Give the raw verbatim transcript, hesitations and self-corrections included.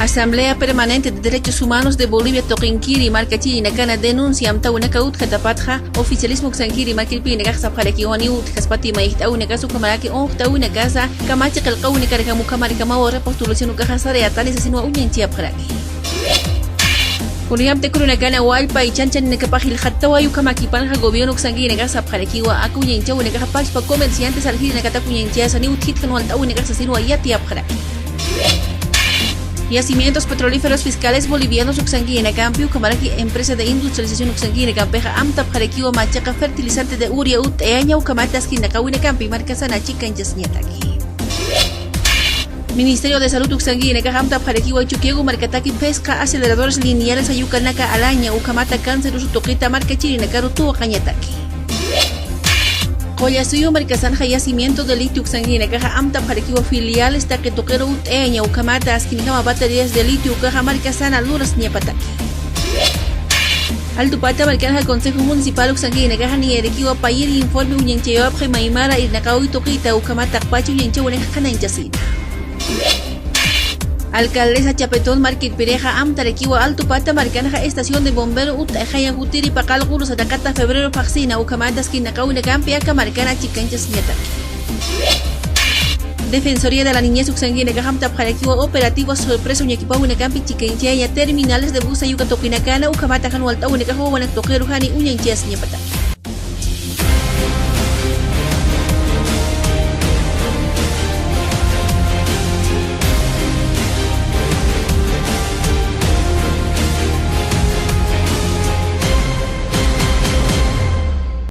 Asamblea Permanente de Derechos Humanos de Bolivia tuqinkiri markachirinakana denuncia amtäwinaka utjatapatxa, oficialismo uksankiri markirpirinakax sapxarakiwa janiw utjaspati mayjt'äwinakas ukhamaraki unjtäwinakasa kamachi qillqäwinakarjam ukhamarkamawa repostulación ukaxa sarayatani sasinwa uñanchiyapxaraki. Kunayamp tikurinakana wallpa ichanchaninakäpax jilxattaway ukhamakipanxa gobierno uksankinakax sapxarakiwa aka uñanchäwinakaxa pachpa comerciantes aljirinakatak uñanchayasa janiw utjitkan walt'äwinakax sasinwa yatiyapxaraki. Yacimientos petrolíferos fiscales bolivianos uksankinakampi ukhamaraki empresa de industrialización uksankinakampixa amtapxarakiwa machaqa fertilizante de urea utt'ayaña ukhamat askinaqäwinakampi markasana chikanchasiñataki. Ministerio de Salud uksankinakax amtapxarakiwa Chuquiago markataki phisqa aceleradores lineales ayukanaka alaña ukhamata canceroso tuqita markachirinakaru tuwaqañataki. Qullasuyu markasanxa yacimiento de litio uksankinakaxa amtapxarakiwa filiales taqi tuqiru utt'ayaña ukhamata askinjama baterías de litio ukaxa markasana lurasñapataki. Altupata markanxa Consejo Municipal uksankinakaxa niyarakiwa payir informe uñanchayawapxi maymara irnaqäwi tuqita ukhamat taqpachi uñanchäwinakax qhanañchasina. Alcaldesa Chapetón markirpirixa amtarakiwa Altupata markanxa estación de bombero utt'ayaña jutiri paqallquru saraqata febrero phaxsina ukhamat askinaqäwinakampi aka markana chikanchasiñataki. Defensoría de la Niñez uksankinakax amtapxarakiwa operativo sorpresa uñakipäwinakampi chikanchayaña terminales de buceo uka tuqinakana ukhamata jan walt'äwinakax wawanak tuqiru jani uñanchayasiñapataki.